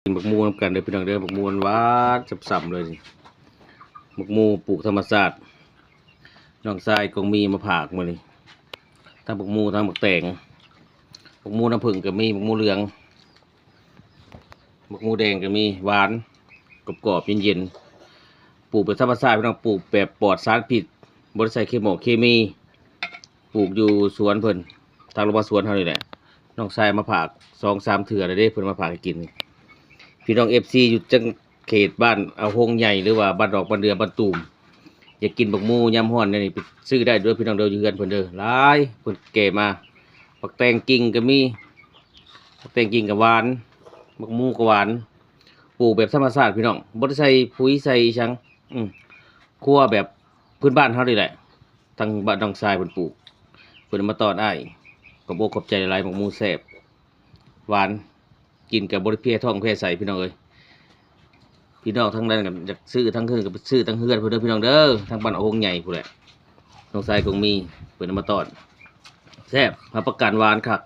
ກິນບັກມູນຳກັນເດີພີ່ນ້ອງເດີ ບັກມູນຫວານໆ ຊ່ຳໆ ເລີຍນີ້ ບັກມູປູກທຳມະຊາດ ນ້ອງຊາຍກອງມີມາຝາກມື້ນີ້ ທັງບັກມູທັງບັກແຕງ ບັກມູນ້ຳເຜິ້ງກໍມີ ບັກມູເຫຼືອງ ບັກມູແດງກໍມີ ຫວານ ກອບໆ ເຢັນໆ ປູກແບບທຳມະຊາດພີ່ນ້ອງ ປູກແບບປອດສານພິດ ບໍ່ໄດ້ໃສ່ເຄໝໍເຄມີ ປູກຢູ່ສວນເພິ່ນ ທາງລົງມາສວນເຮົານີ້ແຫຼະ ນ້ອງຊາຍມາຝາກສອງສາມເທື່ອແລ້ວເດ້ ເພິ່ນມາຝາກໃຫ້ກິນ ພີ່ນ້ອງເອັຟຊີຢູ່ຈັງເຂດບ້ານອາໂຮງໃຫຍ່ ຫຼືວ່າບ້ານດອກ ບ້ານເດືອ ບ້ານຕູມ ຢາກກິນບັກມູຍາມຮ້ອນແນວນີ້ ໄປຊື້ໄດ້ເດີພີ່ນ້ອງເດີ ຢູ່ເຮືອນເພິ່ນເດີ ຫຼາຍ ເພິ່ນແກ່ມາ ບັກແຕງກິງກໍມີ ບັກແຕງກິງກໍຫວານ ບັກມູກໍຫວານ ປູກແບບທຳມະຊາດພີ່ນ້ອງ ບໍ່ໄດ້ໃສ່ປຸ໋ຍໃສ່ອີ່ຫຍັງ ອື ຄົວແບບພື້ນບ້ານເຮົານີ້ແຫຼະ ທາງບ້ານນ້ອງຊາຍເພິ່ນປູກ ເພິ່ນເອົາມາຕ້ອນອ້າຍ ຂອບອົກຂອບໃຈຫຼາຍໆ ບັກມູແຊບ ຫວານ ກິນກໍບໍ່ໄດ້ເພຍທ້ອງເພຍໄສ້ພີ່ນ້ອງເອີຍ ພີ່ນ້ອງທາງນັ້ນກໍຢາກຊື້ທາງເຮືອນກໍໄປຊື້ທາງເຮືອນເພິ່ນເດີພີ່ນ້ອງເດີ ທາງບ້ານອາໂຮງໃຫຍ່ພຸ້ນແຫຼະ ນ້ອງຊາຍກອງມີ ເພິ່ນເອົາມາຕ້ອນ ແຊບ ຮັບປະກັນຫວານຄັກ